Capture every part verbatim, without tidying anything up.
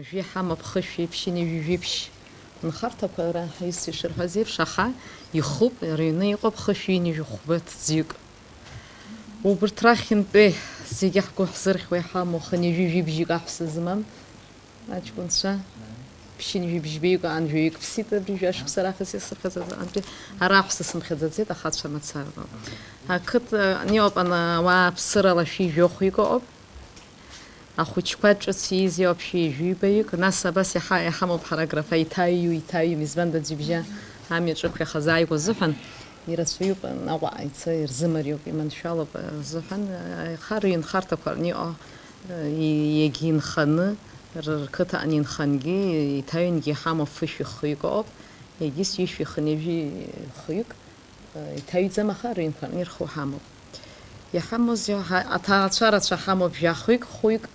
Жәи ҳамоуп хышәи ԥшьынҩажәи жәиԥшь нхарҭақәа, ара ҳаҩызцәа ишырҳәаз еиԥш, аха ихуп, рыҩны иҟоуп хышәи ҩынҩажәи хәба ҭӡҩык. Убырҭ рахьынтәи зегьы ҳгәы ҳзырхьуа иҳамоу хынҩажәи жәибжьык аҳәса змам аҷкәынцәа, ԥшьынҩажәи бжьбеиқәа анжәаҩык ԥсит абри жәашықәса раахыс исыԥхьаӡаз, антәи ара аҳәса сымхьаӡаӡеит, ахацәа мацара. Ақыҭа, ани ауп, ана, ауаа ԥсырала шәи жәохәҩык ыҟоуп. Ахәыҷқәа ҿыц ииз иоуп шәи жәибаҩык, нас абас иаҳа-, иҳамоуп ҳара аграфа иҭаҩу, иҭаҩым, избанда аӡҩыбжьа амҩаҿықәҩахаз ааигәа азыҳәан, ирацәаҩуп, Аҟәа ааица ирзымариоуп, иманшәалоуп азыҳәан, аиха рыҩнхарҭақәа рни-, о, и-, иагьынханы, р-, рқыҭа анинхангьы, иҭаҩынгьы иҳамоуп фышәи хҩык ыҟоуп, егьыс ҩышәи хынҩажәи хҩык, иҭаҩӡам, аха рыҩнқәа рнирхо ҳамоуп. Иҳамоузеи, ҳа-, аҭаацәа рацәа ҳамоуп, жәахәҩык, хәҩык,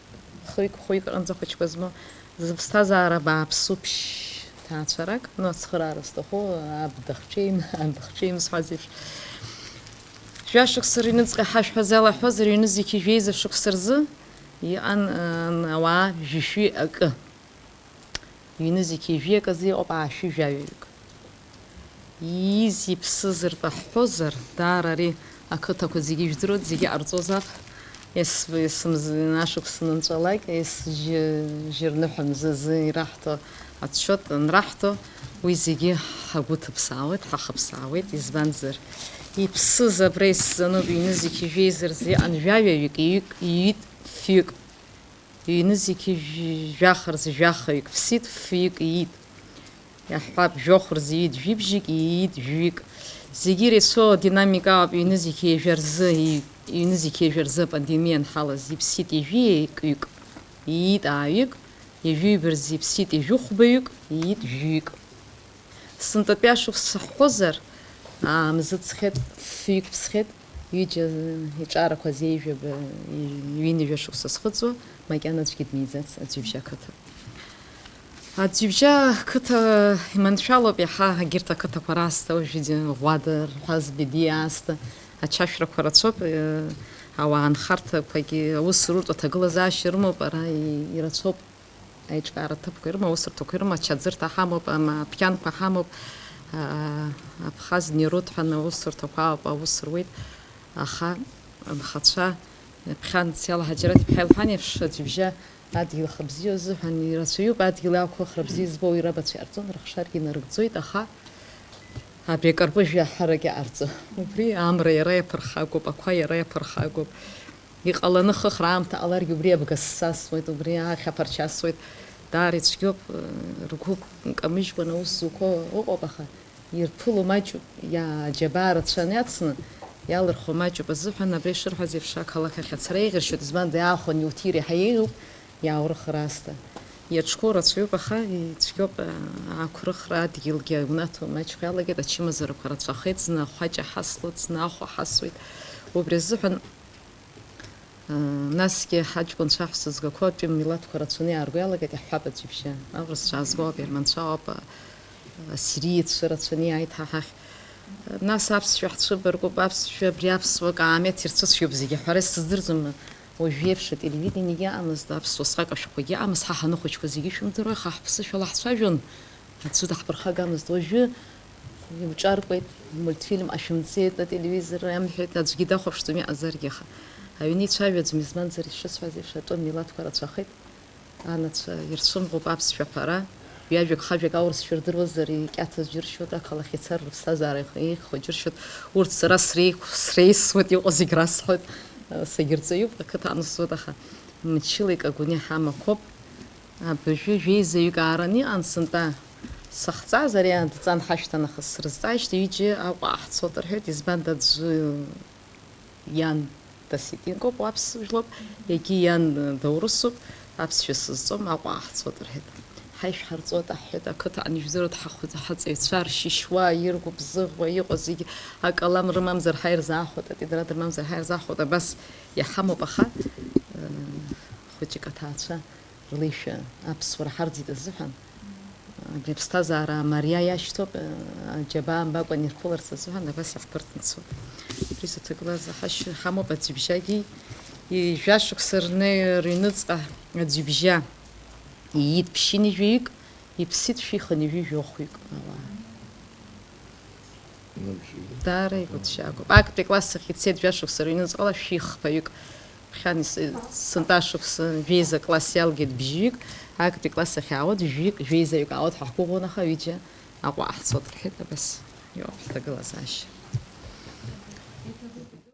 хҩык, хәҩык рҟынӡа ахәыҷқәа змоу, зыԥсҭазаара бааԥсуп ԥшь ҭаацәарак, ну, ацхыраара зҭаху, аб дахҿеим, ан дахҿеим зҳәаз еиԥш. Жәашықәса рыҩныҵҟа ҳашәҳәа залаҳәозар, ҩнызқьи жәеиза шықәса рзы иҟан, ан, ауаа жәшәи акы. Ҩнызқьи жәи аказы иҟоуп аашәи жәаҩаҩык. Ииз иԥсыз ртәы ҳҳәозар, даара ари ақыҭақәа зегьы ижәдыруеит, зегьы ҟарҵозаап. Ес-, есымз-, ашықәс анынҵәалак, ес-, жьы-, жьырныҳәа мзазы ираҳҭо аччиот анраҳҭо, уи зегьы ҳагәы ҭыԥсаауеит, ҳахыԥсаауеит, избанзар, иԥсыз абра исзануп, ҩнызқьи жәеиза рзы иҟан жәаҩаҩык, иҩык, иҩит фҩык. Ҩнызқьи жә-, жәаха рзы жәахаҩык ԥсит, фҩык иит. Иаҳҳәап, жәохә рзы иит жәибжьык, иит жәҩык. Зегьы ирацәоу адинамика ауп, ҩнызқьи ҩажәа рзы, и-, ҩнызқьи ҩажәа рзы апандемиа анҳалаз, иԥсит ҩажәи акҩык, иит ааҩык, ҩажәи ҩба рзы иԥсит ҩажәи хәбаҩык, иит жәҩык. Сынтәатәи ашықәс саҳҳәозар, аа, мзы ҵхеит, фҩык ԥсхеит, ҩыџьа иҿарақәаз еижәаба, ҩынҩажәа шықәса схыҵуа, макьана аӡәгьы дмиӡац Аӡҩыбжьа ақыҭа. Аӡҩыбжьа ақыҭа иманшәалоуп иаҳа егьырҭ ақыҭақәа раасҭа, уажәы Ӷәада, Рҳәаз, Бедиа аасҭа ачашәрақәа рацәоуп, э, ауаа анхарҭақәагьы аус руртә аҭагылазаашьа рымоуп, ара и-, ирацәоуп. Аиҿкаара ҭыԥқәа ирымоу, аусурҭақәа ирымоу, ачаӡырҭа ҳамоуп, ам-, аԥхьанқәа ҳамоуп, аа, Абхаз Нерод ҳәа аусурҭақәа ауп, аус руеит, аха анхацәа, ԥхьанц иалаҳа Џьараҭ-иԥҳа илҳәан еиԥш, Аӡҩыбжьа адгьыл хабзиоу азыҳәан ирацәаҩуп, адгьыл ақәыхра бзиа збо уи рабацәа иҟарҵон, рыхшаргьы инарыгӡоит, аха абри акарпыжә иаҳарак иҟарҵо. Убри амра иара иаԥырхагоуп, ақәа иара иаԥырхагоуп. Иҟаланы хыхра аамҭа ҟаларгьы убри абга ссасуеит, убри ахьаԥарч асуеит. Даара ицәгьоуп, ргәы нкамыжькәан аус зуқәоу ыҟоуп, аха ирԥыло маҷуп, иа-, аџьабаа рацәаны иацны иалырхуа маҷуп азыҳәан, абри ишырҳәаз еиԥш, ақалақь ахь ацара еиӷьыршьоит, избанда иаахәаны иуҭир иаҳа еиӷьуп, иааурыхыр аасҭа. Иаҿқәоу рацәаҩуп, аха ицәгьоуп, ақәрыхра адгьылгьы иунаҭо маҷхо иалагеит, ачымазарақәа рацәахеит, зны ахәаҷа ҳаслоит, зны ахәа ҳасуеит. Убри азыҳәан Насгьы ҳаҷкәынцәа аҳәса згақәоу атәым милаҭқәа рацәаны иаарго иалагеит, иаҳҳәап, аӡҩыбжьа аурысцәа аазго ауп, аерманцәа ауп, ассириеццәа рацәаны иааит ҳа ҳахь. Нас аԥсшәа ҳцәыбаркуп, аԥсшәа абри аԥсуа каамеҭ ирцәыцәгьоуп зегьы ҳәа, ара исыздырӡом, уажә еиԥш ателевидениагьы ыҟамызт, аԥсуа сакәашәақәагьы ыҟамызт, ҳа ҳаныхәыҷқәа зегьы ишәымдыруеи, ҳа ҳԥсышәала ҳцәажәон. Аӡәы даҳԥырхагамызт. Уажәы иуҿаркуеит, мультфильм ашәымҵеит, ателевизор иамҳәеит, аӡәгьы дахәаԥшӡом иҟазаргьы, аха аҩны ицәажәаӡом, избанзар, ишысҳәаз еиԥш, атәым милаҭқәа рацәахеит, анацәа ирцәымӷуп аԥсшәа аҳәара, ҩажәак-хажәак аурысшәа рдыруазар, икьаҭаз џьыршьоит, ақалақь ицар рыԥсҭазаара еих-, еиӷьхо џьыршьоит, урҭ сара среиқә-, среисуеит, иҟоу зегь расҳәоит, сагьырҵаҩуп, ақыҭа анысҵоит, аха мчыла икагәаны иҳамақәоуп. Абыржәы жәеизаҩык аараны иҟан сынтәа. Сахҵаазар, иаадҵан ҳашәҭа нахыс срызҵааижьҭеи ҩыџьа Аҟәа ҳцоит рҳәеит, избанда аӡәы иан досетинкоуп, уаԥс жәлоуп, егьи иан доурысуп, аԥсшәа сызҵом, Аҟәа ҳцоит рҳәеит. Ҳаи шәҳарҵоит аҳәҳәеит, ақыҭа анжәдыруеит, ҳахәыӡ-, ҳаҵаҩцәа ршьышьуа, иргәыбзыӷуа иҟоу зегьы акалам рымамзар ҳаи рзаахәоит, атетрадь рымамзар ҳаи рзаахәоит, абас иаҳамоуп, аха, э, хәыҷык аҭаацәа рлеишәа аԥсуара ҳарӡит азыҳәан, абри аԥсҭазаара амариа иашьҭоуп, аџьабаа амбакәан ирԥыларц азыҳәан абас иаҳԥырҵны ицоит. Убри зыҭагылаз ҳашьа ҳамоуп аӡҩыбжьагьы, ижәа шықәса рны рыҩныҵҟа аӡҩыбжьа Иит ԥшьынҩажәаҩык, иԥсит шәихынҩажәи жәохәҩык. Ауаа. Даара игәыҭшьаагоуп. Актәи класс ахь ицеит жәашықәса рыҩныҵҟала шәихԥаҩык. Ԥхьан ис-, сынтәа шықәса жәеиза класс иалгеит бжьҩык, актәи класс ахь аауеит жәҩык, жәеизаҩык аауеит ҳәа ҳгәыӷуан, аха ҩыџьа Аҟәа ҳцоит рҳәеит, абас иоуп ҳҭагылазаашьа.